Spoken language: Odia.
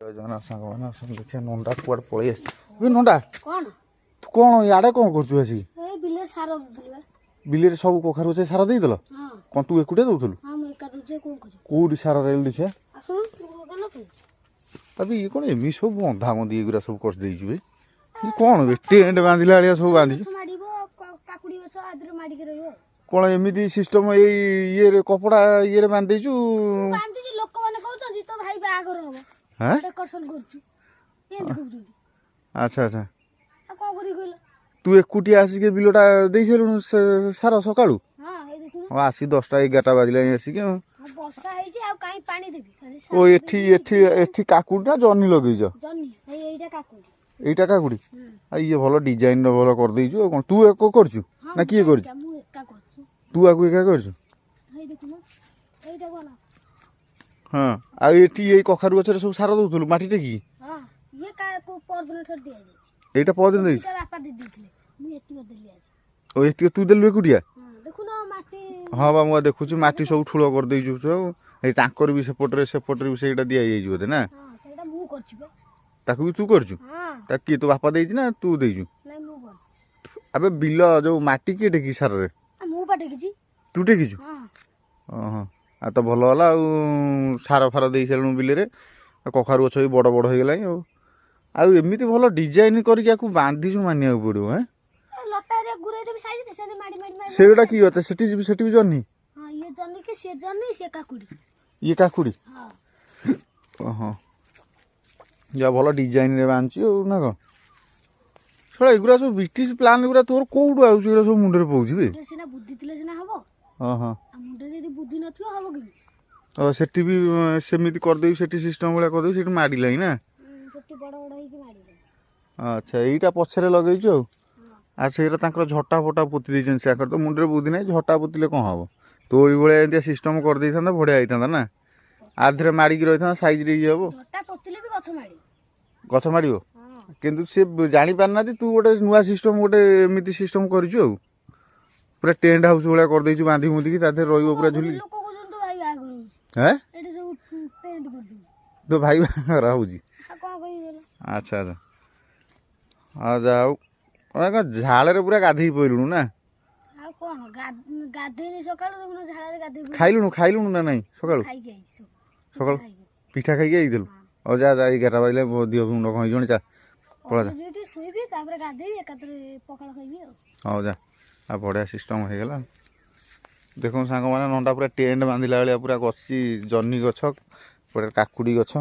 ଜଗନ୍ନାଥ ସାଙ୍ଗମାନେ, ଆସନ୍ତୁ ଦେଖିବା ନଣ୍ଡା କୁଆଡ଼େ ପଳେଇ ଆସିଛି। ଏ ନଣ୍ଡା, କଣ ତୁ କଣ ଇଆଡ଼େ କଣ କରୁଛୁ ଆସିକି? ଏଇ ବିଲରେ ସାର ଦଉଥିଲି ବା। ବିଲରେ ସବୁ କଖାରୁ ଗଛରେ ସାର ଦେଇଦେଲ? ହଁ। କଣ ତୁ ଏକୁଟିଆ ଦଉଥିଲୁ? ହଁ, ମୁଁ ଏକା ଦଉଛି, କଣ କରିବି? କୋଉଠି ସାର ଦେଲୁ ଦେଖିବା? ଆସୁନୁ, ତୁ ଏକା ନଥିଲୁ? ଆବେ, ଇଏ କଣ ଏମିତି ସବୁ ବନ୍ଧା ବନ୍ଧି ଏଗୁରା ସବୁ କରିଦେଇଛୁ ବେ? ଇଏ କଣ ବେ, ଟେଣ୍ଟ ବାନ୍ଧିଲା ଭଳିଆ ସବୁ ବାନ୍ଧିଛୁ? ଗଛ ମାଡ଼ିବ, କାକୁଡି ଗଛ ଆଦିରେ ମାଡ଼ିକି ରହିବ। କଣ ଏମିତି ସିଷ୍ଟମ ଏଇ ଇଏରେ କପଡ଼ା ଇଏରେ ବାନ୍ଧି ଦେଇଛୁ? ବାନ୍ଧିଛି, ଲୋକମାନେ କହୁଛନ୍ତି ତୋ ଭାଇ ବାହାଘର ହବ। ହାଁ, ଡେକୋରେସନ କରୁଛୁ, ଏମିତି କହୁଛନ୍ତି। ଆଚ୍ଛା। ଆଉ କଣ କରିବି କହିଲ? ତୁ ଏକୁଟିଆ ଆସିକି ବିଲଟା ଦେଇ ସାରିଲୁଣୁ ସାର ସକାଳୁ? ହଁ, ଏଇ ଦେଖୁନୁ। ହଁ, ଆସିକି 10ଟା 11ଟା ବାଜିଲାଣି ଆସିକି ଆଉ। ହଁ, ବର୍ଷା ହେଇଛି, ଆଉ କାହିଁ ପାଣି ଦେବି ଖାଲି ଓ ସାର ଏଠି ଦେବି। ଏଠି ଏଠି କାକୁଡ଼ି ନା ଜହ୍ନି ଲଗେଇଛ? ଜହ୍ନି, ଏଇ ଏଇଟା କାକୁଡି। ଏଇଟା କାକୁଡ଼ି? ହୁଁ। ଆଉ ଇଏ ଭଲ ଡିଜାଇନର ଭଲ କରିଦେଇଛୁ। ଆଉ କଣ ତୁ ଏକ କରୁଛୁ? ହଁ। ନା କିଏ ମୁଁ କରୁଛୁ? ମୁଁ ଏକା କରୁଛି। ତୁ ଆକୁ ଏକା କରୁଛୁ? ଏଇ ଦେଖୁନୁ, ଏଇଟା କଣ? ହଁ, ଆଉ ଏଠି ଏଇ କଖାରୁ ଗଛରେ ସବୁ ସାର ଦଉଥିଲୁ ମାଟି ଟେକିକି? ହଁ, ଇଏ ପରଦିନ ଠାରୁ ଦିଆଯାଇଛି। ଏଇଟା ପରଦିନ ଦେଇଛୁ? ଏତିକି ବାପା ଦେଇ ଦେଇଥିଲେ, ମୁଁ ଏତିକି ଦେଲି ଆଜି। ଓ, ଏତିକି ତୁ ଦେଲୁ ଏକୁଟିଆ? ହଁ, ଦେଖୁନ ମାଟି। ହଁ ବା, ମୁଁ ବା ଦେଖୁଛି ମାଟି ସବୁ ଠୁଳ କରିଦେଇଛୁ ସବୁ। ଏଇ ତାଙ୍କର ବି ସେପଟରେ ବି ସେଇଟା ଦିଆଯାଇଛି ବୋଧେ ନା? ହଁ, ସେଇଟା ମୁଁ କରିଛି ବା। ତାକୁ ବି ତୁ କରିଛୁ? ହଁ। ତାକୁ କିଏ, ତୋ ବାପା ଦେଇଛି ନା ତୁ ଦେଇଛୁ? ନାଇଁ, ମୁଁ କରିଛି। ଆବେ, ବିଲ ଯୋଉ ମାଟି କିଏ ଟେକି ସାରରେ? ଆଉ ମୁଁ ପା ଟେକିଛି। ତୁ ଟେକିଛୁ? ହଁ। ଓହୋ, ଆଉ ତ ଭଲ ହେଲା। ଆଉ ସାର ଫାର ଦେଇ ସାରିଲୁଣୁ ବିଲରେ, ଆଉ କଖାରୁ ଗଛ ବି ବଡ଼ ବଡ଼ ହେଇଗଲାଣି। ଆଉ ଏମିତି ଭଲ ଡିଜାଇନ କରିକି ଆକୁ ବାନ୍ଧିଛୁ, ମାନିବାକୁ ପଡ଼ିବ। ଏଁ, ଏ ଲଟା ଏରିଆ ଗୁରେଇ ଦେବି ସାଇଜରେ, ସେମିତି ମାଡ଼ି ମାଡ଼ି ମାଡ଼ି। ସେଗୁଡ଼ା କି ଗଛ ସେଠି ଯିବି? ସେଠି ବି ଜହ୍ନି? ହଁ, ଇଏ ଜହ୍ନି କି ସିଏ ଜହ୍ନି, ସିଏ କାକୁଡି। ଇଏ କାକୁଡ଼ି? ହଁ। ଓହୋ, ଯା ଭଲ ଡିଜାଇନରେ ବାନ୍ଧିଛୁ ଆଉ, ନା କଣ? ଶଳା, ଏଗୁଡ଼ା ସବୁ ବ୍ରିଟିଶ ପ୍ଲାନ୍ ଗୁଡ଼ା ତୋର କୋଉଠୁ ଆଉଛି? ଏଗୁଡ଼ା ସବୁ ମୁଣ୍ଡରେ ପଉଛି ବେ? ମୁଣ୍ଡରେ ସିନା ବୁଦ୍ଧି ଥିଲେ ସିନା ହବ। ହଁ ହଁ। ଆଉ ମୁଣ୍ଡରେ ଯଦି ବୁଦ୍ଧି ନଥିବ, ହବ କେମିତି? ଓ, ସେଠି ବି ସେମିତି କରିଦେବି, ସେଠି ସିଷ୍ଟମ ଭଳିଆ କରିଦେବି, ସେଠି ମାଡ଼ିଲାଣି ନା? ସେଠି ବଡ଼ ବଡ଼ ହେଇକି ମାଡ଼ିଲାଣି। ଆଚ୍ଛା, ଏଇଟା ପଛରେ ଲଗେଇଛୁ ଆଉ? ହଁ। ଆଉ ସେଇଟା ତାଙ୍କର ଝଟା ଫଟା ପୋତି ଦେଇଛନ୍ତି। ତାଙ୍କର ତ ମୁଣ୍ଡରେ ବୁଦ୍ଧି ନାହିଁ, ଝଟା ପୋତିଲେ କ'ଣ ହବ? ତୋରି ଭଳିଆ ଏମିତିଆ ସିଷ୍ଟମ କରିଦେଇଥାନ୍ତା, ବଢ଼ିଆ ହେଇଥାନ୍ତା ନା? ଆ ଦେହରେ ମାଡ଼ିକି ରହିଥାନ୍ତା, ସାଇଜରେ ଇଏ ହବ। ଝଟା ପୋତିଲେ ବି ଗଛ ମାଡ଼ିବ। ଗଛ ମାଡ଼ିବ। ହଁ। କିନ୍ତୁ ସେ ଜାଣିପାରୁନାହାନ୍ତି, ତୁ ଗୋଟେ ନୂଆ ସିଷ୍ଟମ, ଗୋଟେ ଏମିତି ସିଷ୍ଟମ କରିଛୁ ଆଉ ପୁରା ଟେଣ୍ଟ ହାଉସ୍ ଭଳିଆ କରିଦେଇଛୁ, ବାନ୍ଧି ବୁନ୍ଧିକି ତା ଦେହରେ ରହିବ ପୁରା ଝୁଲି। ଲୋକ କହୁଛନ୍ତି ତୋ ଭାଇ ବାହାଘର ହଉଛି। ହେଁ, ଏଠି ସବୁ ଟେଣ୍ଟ କରିଦେଉଛି। ତୋ ଭାଇ ବାହାଘର ହଉଛି? ଆଉ କଣ କହିବି କହିଲ? ଆଚ୍ଛା, ଆଉ ଯା ହଉ, ଆଉ କଣ ଝାଳରେ ପୁରା ଗାଧେଇ ପଇଲୁଣୁ ନା? ଆଉ କଣ, ଗାଧେଇନି ସକାଳୁ, ଦେଖୁନ ଝାଳରେ ଗାଧେଇ ପଇଲି। ଖାଇଲୁଣୁ ନା ନାଇଁ ସକାଳୁ? ଖାଇକି ଆଇଛି ସବୁ। ସକାଳୁ? ଖାଇକି ଆଇଛି। ପିଠା ଖାଇକି ଆଇଥିଲୁ? ହଁ। ହଉ ଯା ଯା, 11 ବାଜିଲେ, ମୋ ଦିହ ମୁଣ୍ଡ କଣ ହେଇଯିବଣି, ଯା ପଳା ଯା। ଏଠି ଶୋଇବି, ତାପରେ ଗାଧେଇବି, ଏକାଥରେ ପଖାଳ ଖାଇବି ଆଉ। ହଉ ଯା। ଆଉ ବଢ଼ିଆ ସିଷ୍ଟମ ହେଇଗଲା। ଦେଖନ୍ତୁ ସାଙ୍ଗମାନେ, ନଣ୍ଡା ପୁରା ଟେଣ୍ଟ ବାନ୍ଧିଲା ଭଳିଆ ପୁରା ଗଛି, ଜହ୍ନି ଗଛ, ପୁରା କାକୁଡ଼ି ଗଛ।